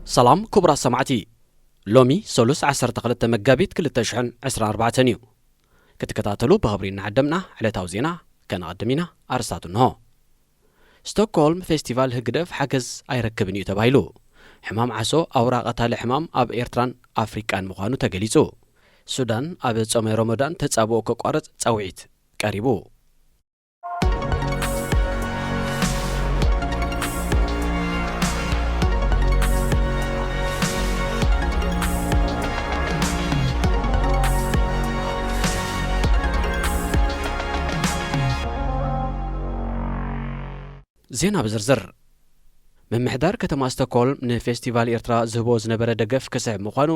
ሰላም ክቡራት ሰማዕቲ፣ ሎሚ ሰሉስ ዓሰርተ ክልተ መጋቢት ክልተ ሽሕን ዕስራን ኣርባዕተን እዩ። ክትከታተሉ ብኽብሪ እናዓደምና ዕለታዊ ዜና ከነቐድም ኢና። ኣርስታቱ እንሆ። ስቶክሆልም ፌስቲቫል ህግደፍ ሓገዝ ኣይረክብን እዩ ተባሂሉ። ሕማም ዓሶ ኣውራ ቀታሊ ሕማም ኣብ ኤርትራን ኣፍሪቃን ምዃኑ ተገሊጹ። ሱዳን ኣብ ጾመ ሮሞዳን ተጻብኦ ከቋርጽ ጻውዒት ቀሪቡ። ዜና ብዝርዝር። ምምሕዳር ከተማ ስቶክሆልም ንፌስቲቫል ኤርትራ ዝህቦ ዝነበረ ደገፍ ክስሕብ ምዃኑ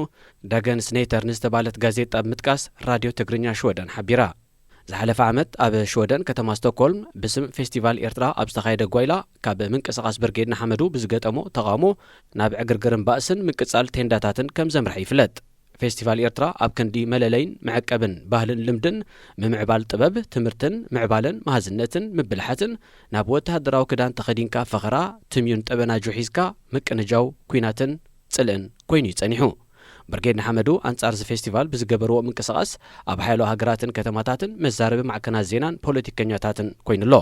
ዳገን ስኔተር ንዝተባለት ጋዜጣ ብምጥቃስ ራድዮ ትግርኛ ሽወደን ሓቢራ። ዝሓለፈ ዓመት ኣብ ሽወደን ከተማ ስቶክሆልም ብስም ፌስቲቫል ኤርትራ ኣብ ዝተኻየደ ጓይላ ካብ ምንቅስቓስ ብርጌድ ንሓመዱ ብዝገጠሞ ተቓውሞ ናብ ዕግርግርን ባእስን ምቅጻል ቴንዳታትን ከም ዘምርሐ ይፍለጥ። ፌስቲቫል ኤርትራ ኣብ ክንዲ መለለይን መዐቀብን ባህልን ልምድን፣ ምምዕባል ጥበብ፣ ትምህርትን ምዕባለን መሃዝነትን ምብልሓትን፣ ናብ ወተሃደራዊ ክዳን ተኸዲንካ ፈኸራ፣ ትምዩን ጠበናጁ ሒዝካ ምቅንጃው ኲናትን ጽልእን ኮይኑ እዩ ጸኒሑ። ብርጌድ ንሓመዱ ኣንጻር እዚ ፌስቲቫል ብዝገበርዎ ምንቅስቓስ ኣብ ሓያሎ ሃገራትን ከተማታትን መዛረቢ ማዕከናት ዜናን ፖለቲከኛታትን ኮይኑ ኣሎ።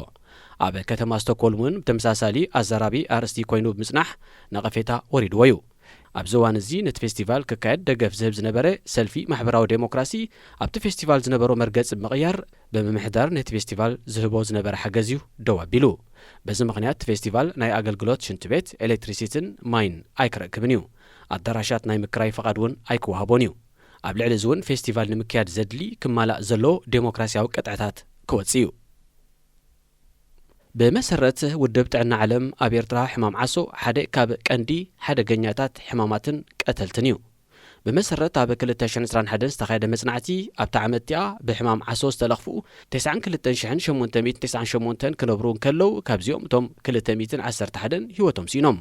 ኣብ ከተማ ስቶክሆልም እውን ብተመሳሳሊ ኣዛራቢ ኣርእስቲ ኮይኑ ብምጽናሕ ነቐፌታ ወሪድዎ እዩ። ኣብዚ እዋን እዚ ነቲ ፌስቲቫል ክካየድ ደገፍ ዝህብ ዝነበረ ሰልፊ ማሕበራዊ ዴሞክራሲ ኣብቲ ፌስቲቫል ዝነበሮ መርገጺ ብምቕያር ብምምሕዳር ነቲ ፌስቲቫል ዝህቦ ዝነበረ ሓገዝ እዩ ደው ኣቢሉ። በዚ ምኽንያት እቲ ፌስቲቫል ናይ ኣገልግሎት ሽንቲ ቤት፣ ኤሌክትሪሲቲን ማይን ኣይክረክብን እዩ። ኣዳራሻት ናይ ምክራይ ፈቓድ እውን ኣይክወሃቦን እዩ። ኣብ ልዕሊ እዚ እውን ፌስቲቫል ንምክያድ ዘድሊ ክማላእ ዘለዎ ዴሞክራሲያዊ ቅጥዕታት ክወጽእ እዩ። ብመሰረት ውድብ ጥዕና ዓለም ኣብ ኤርትራ ሕማም ዓሶ ሓደ ካብ ቀንዲ ሓደገኛታት ሕማማትን ቀተልትን እዩ። ብመሰረት ኣብ ክልተ ሽሕን ዕስራን ሓደን ዝተኻየደ መጽናዕቲ ኣብታ ዓመት እቲኣ ብሕማም ዓሶ ዝተለኽፉ ተስዓን ክልተን ሽሕን ሸሞንተ ሚእትን ተስዓን ሸሞንተን ክነብሩ እንከለዉ ካብዚኦም እቶም ክልተ ሚእትን ዓሰርተ ሓደን ህይወቶም ስኢኖም።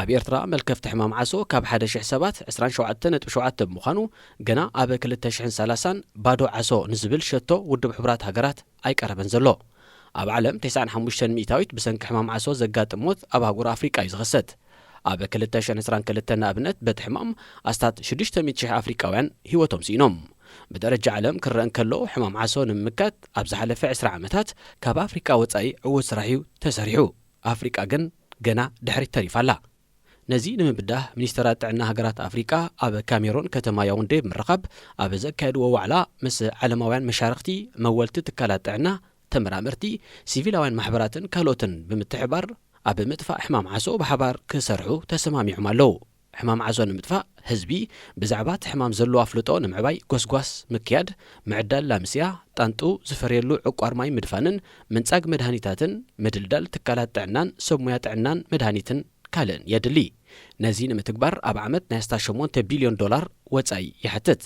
ኣብ ኤርትራ መልከፍቲ ሕማም ዓሶ ካብ ሓደ ሽሕ ሰባት ዕስራን ሸውዓተን ነጥቢ ሸውዓተ ብምዃኑ ገና ኣብ ክልተ ሽሕን ሰላሳን ባዶ ዓሶ ንዝብል ሸቶ ውድብ ሕቡራት ሃገራት ኣይቀረበን ዘሎ። ኣብ ዓለም ተስዓን ሓሙሽተን ሚእታዊት ብሰንኪ ሕማም ዓሶ ዘጋጥም ሞት ኣብ ኣህጉር ኣፍሪቃ እዩ ዝኸሰት። ኣብ ክልተ ሽሕን ዕስራን ክልተን ንኣብነት በቲ ሕማም ኣስታት ሽዱሽተ ሚእቲ ሽሕ ኣፍሪቃውያን ህይወቶም ስኢኖም። ብደረጃ ዓለም ክረአ እንከሎ ሕማም ዓሶ ንምምካት ኣብ ዝሓለፈ ዕስራ ዓመታት ካብ ኣፍሪቃ ወጻኢ ዕዉት ስራሕ እዩ ተሰሪሑ። ኣፍሪቃ ግን ገና ድሕሪት ተሪፋ ኣላ። ነዚ ንምብዳህ ሚኒስተራት ጥዕና ሃገራት ኣፍሪቃ ኣብ ካሜሮን ከተማ ያውንዴ ብምርኻብ ኣብ ዘካየድዎ ዋዕላ ምስ ዓለማውያን መሻርኽቲ፣ መወልቲ ትካላት ጥዕና፣ ተመራመርቲ፣ ሲቪላውያን ማሕበራትን ካልኦትን ብምትሕባር ኣብ ምጥፋእ ሕማም ዓሶ ብሓባር ክሰርሑ ተሰማሚዖም ኣለዉ። ሕማም ዓሶ ንምጥፋእ ህዝቢ ብዛዕባ እቲ ሕማም ዘለዎ ኣፍልጦ ንምዕባይ ጎስጓስ ምክያድ፣ ምዕዳል ላምስያ፣ ጣንጡ ዝፈርየሉ ዕቋር ማይ ምድፋንን ምንጻግ መድሃኒታትን ምድልዳል ትካላት ጥዕናን ሰብ ሙያ ጥዕናን መድሃኒትን ካልእን የድሊ። ነዚ ንምትግባር ኣብ ዓመት ናይ ኣስታት ሸሞንተ ቢልዮን ዶላር ወጻኢ ይሓትት።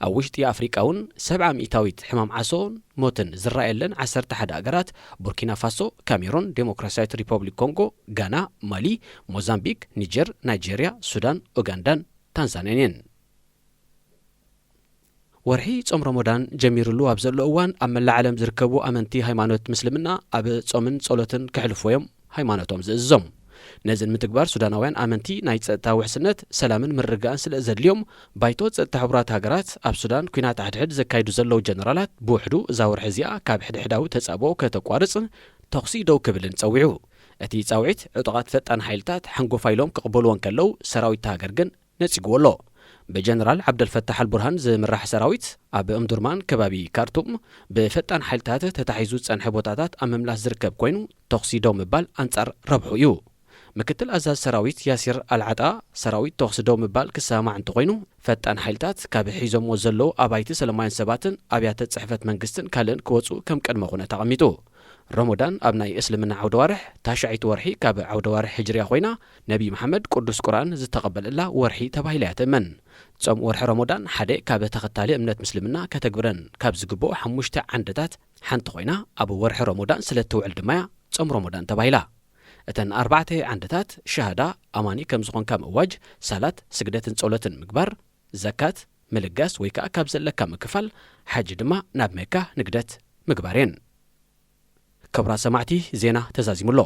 ኣብ ውሽጢ ኣፍሪቃ እውን ሰብዓ ሚእታዊት ሕማም ዓሶን ሞትን ዝረኣየለን ዓሰርተ ሓደ ኣገራት ቡርኪና ፋሶ፣ ካሜሩን፣ ዴሞክራሲያዊት ሪፐብሊክ ኮንጎ፣ ጋና፣ ማሊ፣ ሞዛምቢክ፣ ኒጀር፣ ናይጄርያ፣ ሱዳን፣ ኡጋንዳን ታንዛንያን እየን። ወርሒ ጾም ረመዳን ጀሚሩሉ ኣብ ዘሎ እዋን ኣብ መላእ ዓለም ዝርከቡ ኣመንቲ ሃይማኖት ምስልምና ኣብ ጾምን ጸሎትን ከሕልፉ እዮም ሃይማኖቶም ዝእዝዞም። ነዚ ንምትግባር ሱዳናውያን ኣመንቲ ናይ ጸጥታ ውሕስነት፣ ሰላምን ምርግጋእን ስለ ዘድልዮም ባይቶ ጸጥታ ሕቡራት ሃገራት ኣብ ሱዳን ኲናት ኣድሕድ ዘካይዱ ዘለዉ ጀነራላት ብውሕዱ እዛ ወርሒ እዚኣ ካብ ሕድሕዳዊ ተጻብኦ ከተቋርጽ ተኹሲ ደው ክብልን ጸዊዑ። እቲ ጻውዒት ዕጡቓት ፈጣን ሓይልታት ሓንጎፋይ ኢሎም ክቕበልዎ እንከለዉ ሰራዊት እታ ሃገር ግን ነጺግዎ ኣሎ። ብጀነራል ዓብደልፈታሕ ኣልቡርሃን ዝምራሕ ሰራዊት ኣብ እምዱርማን ከባቢ ካርቱም ብፈጣን ሓይልታት ተታሒዙ ዝጸንሐ ቦታታት ኣብ ምምላስ ዝርከብ ኮይኑ ተኹሲ ደው ምባል ኣንጻር ረብሑ እዩ። ምክትል ኣዛዚ ሰራዊት ያሲር ኣልዓጣ ሰራዊት ተኹሲ ደው ምባል ክሰማማዕ እንተኾይኑ ፈጣን ሓይልታት ካብ ሒዞምዎ ዘለዉ ኣባይቲ ሰለማውያን ሰባትን ኣብያተ ጽሕፈት መንግስትን ካልእን ክወጹ ከም ቅድመ ኩነት ኣቐሚጡ። ረመዳን ኣብ ናይ እስልምና ዓውደ ዋርሕ ታሽዐይቲ ወርሒ ካብ ዓውደ ዋርሕ ህጅርያ ኮይና ነቢ መሓመድ ቅዱስ ቁርኣን ዝተቐበለላ ወርሒ ተባሂላ እያ ትእመን። ጾም ወርሒ ረመዳን ሓደ ካብ ተኸታሊ እምነት ምስልምና ከተግብረን ካብ ዝግብኦ ሓሙሽተ ዓንድታት ሓንቲ ኮይና ኣብ ወርሒ ረመዳን ስለ እትውዕል ድማ እያ ጾም ረመዳን ተባሂላ። እተን ኣርባዕተ ዓንድታት ሸሃዳ፣ ኣማኒ ከም ዝኾንካ ምእዋጅ፣ ሳላት፣ ስግደትን ጸሎትን ምግባር፣ ዘካት፣ ምልጋስ ወይ ከኣ ካብ ዘለካ ምክፋል፣ ሓጂ ድማ ናብ መካ ንግደት ምግባር እየን። ክቡራት ሰማዕቲ፣ ዜና ተዛዚሙ ኣሎ።